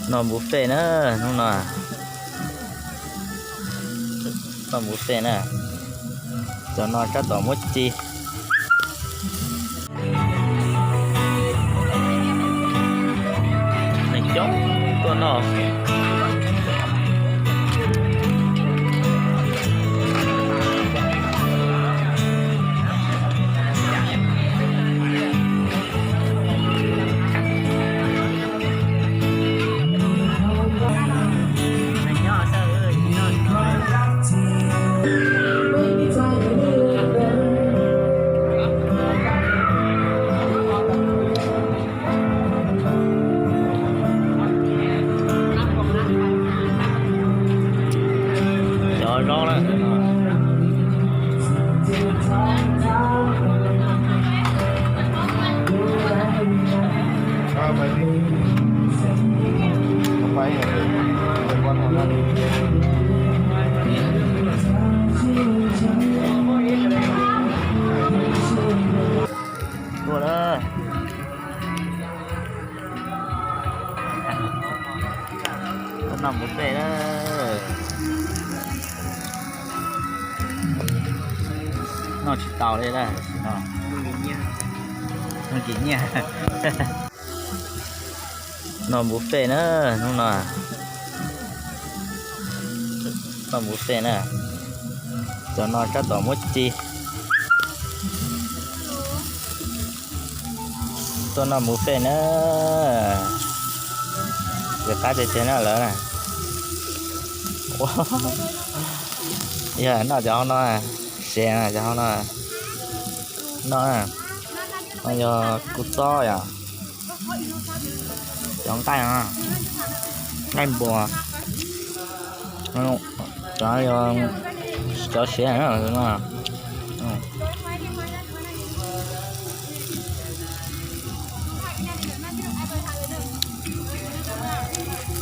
Noj buffet na, hnub no noj buffet na. Cov no tab tom muab ci. Neeg coob tuaj noj. Cov zaub na. Tuaj na. Noj buffet na. Noj tsis tau li na. Noj kim nyiaj. Noj buffet na, hnub no noj buffet na. Cov no tab tom muab ci. Tuaj noj buffet na. Ces qab tiag tiag na lawv na. Yog noj cov hauv no, sev cov hauv no. No, no yog kuv txob yom. Cov nqaij, nqaij npua. Cov, cov siav no.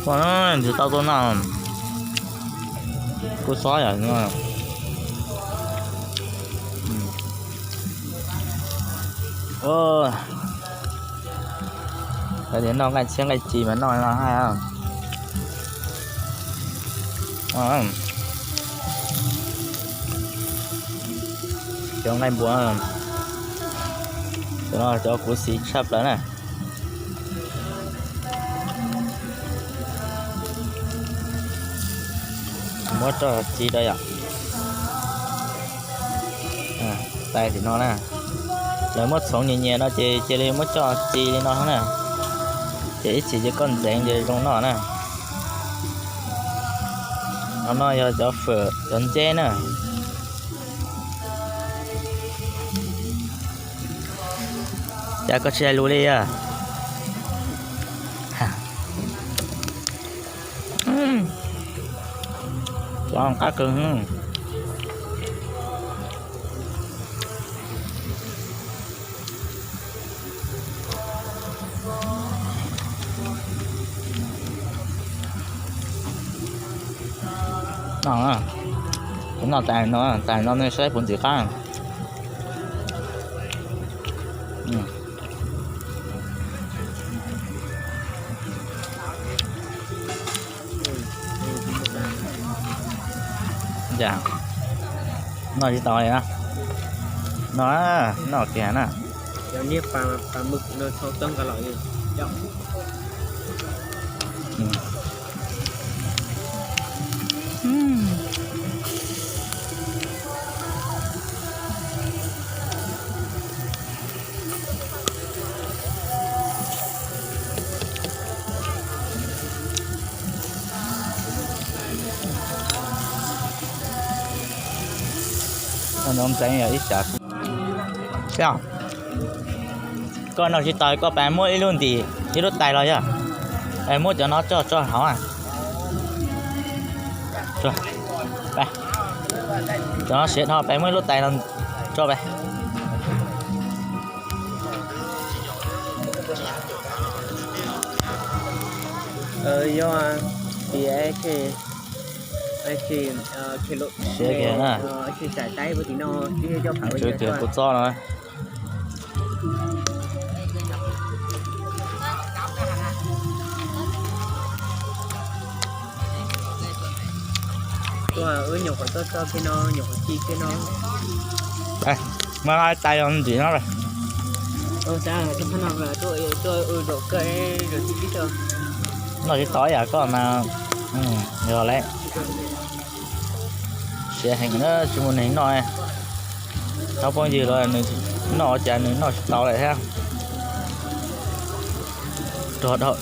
Ua, nws tau tuaj noj kuv txob yom. Lawv tias noj nqaij tshiab nqaij ci mas noj no hais. Cov nqaij npua, cov no cov kuv xis tshaj plaws na. Muab rau ci rau yom. Tais tim no na, lawv muab txhoov nyias nyias no ces cia li muab coj ci li no na. Ces ib chim ces koj ntxeev ces zoo noj na. Qhov no yog cov fawm cov nceb na. Cas koj tsis hais lus li a? Cov qab kawg. Noj, noj tas no, tas no nej saib puas ntxim qab. Noj tsis tau li na. No, noj kiag na. Ntxeev yog ib sab. Koj noj tsis tau koj pab muab ib lub ntim ib lub tais los yog. Muab cov no tso tso hauv. Cov no siav dhau, pab muab ib lub tais los tso pab. Yog tias siav kiag na. Tswv kiag kuv txob no. Tuaj, wb nyuam qhuav tuaj txog kiag no, nyuam qhuav ci kiag no. Muab hais tais los ntxiv no lawm. Noj tsis tau ib yam koj mas, yog lawm. Siav heev na, tsis muaj neeg noj. Thaum phooj ywg los nws noj ua cas nws noj tsis tau lawm thiab. Rog dhau.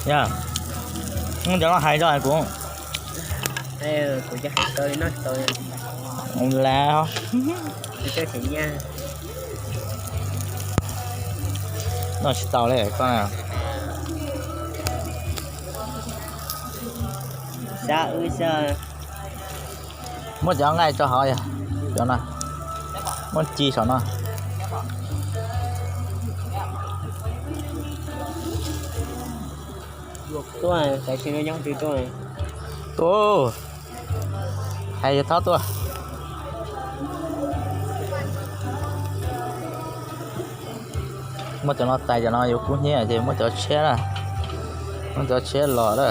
Yog, muab cov no hais rau kuv. Noj tsis tau li koj na. Muab cov nqaij tso hauv yog, cov no, muab ci saum no. Tuaj, hais yog thaub tuaj. Muab cov no tais, cov no yuav kub hnyiab ces muab cov tshiab na, muab cov tshiab los na,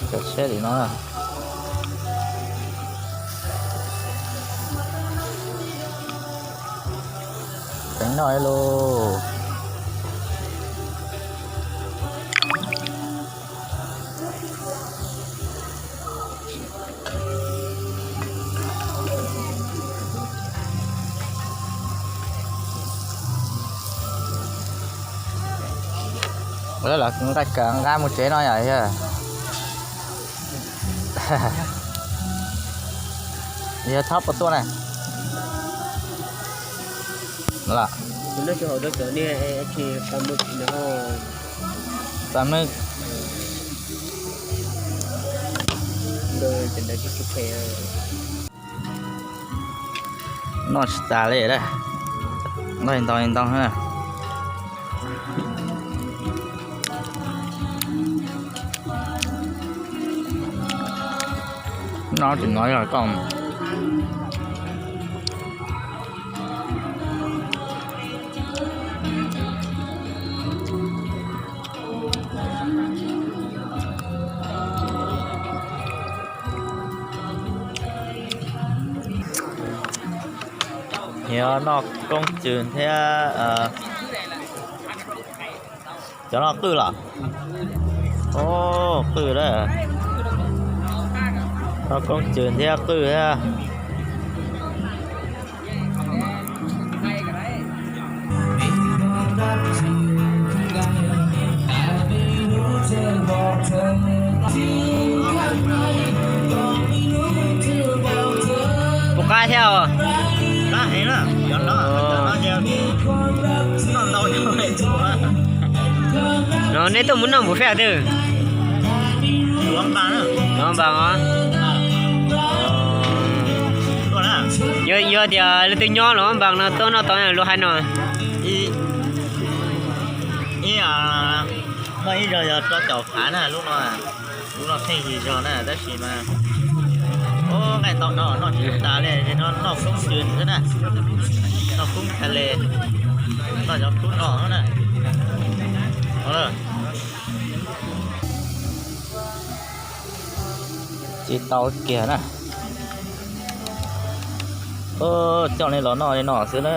cov tshiab li no na. Teev noj lauj. Lawv los nqa mus tsev no yom. Yog thaub puas tuaj na? Noj tsis tas li, noj ntau ntau. Noj tsis noj yog koj. Yog noj koob tsws thiab. Cov no qwj los? Qwj lawm. Noj koob tsws thiab qwj thiab. Puas qab thiab? No nej tuaj mus noj npus fej twg? Luas Npas os. Yog tias leej twg nyob Luas Npas no tuaj noj tau luag hais no. Ib, ib, muaj ib zaug yog rau caum phav na, lub no, lub no pheej yig zog na tab sis mas, o, nqaij tau no noj tsis tas li, no noj koob tsws xwb na, noj koob tas li, noj cov koob no na. Tsis tau kiag na. Coj li los noj li no xwb na.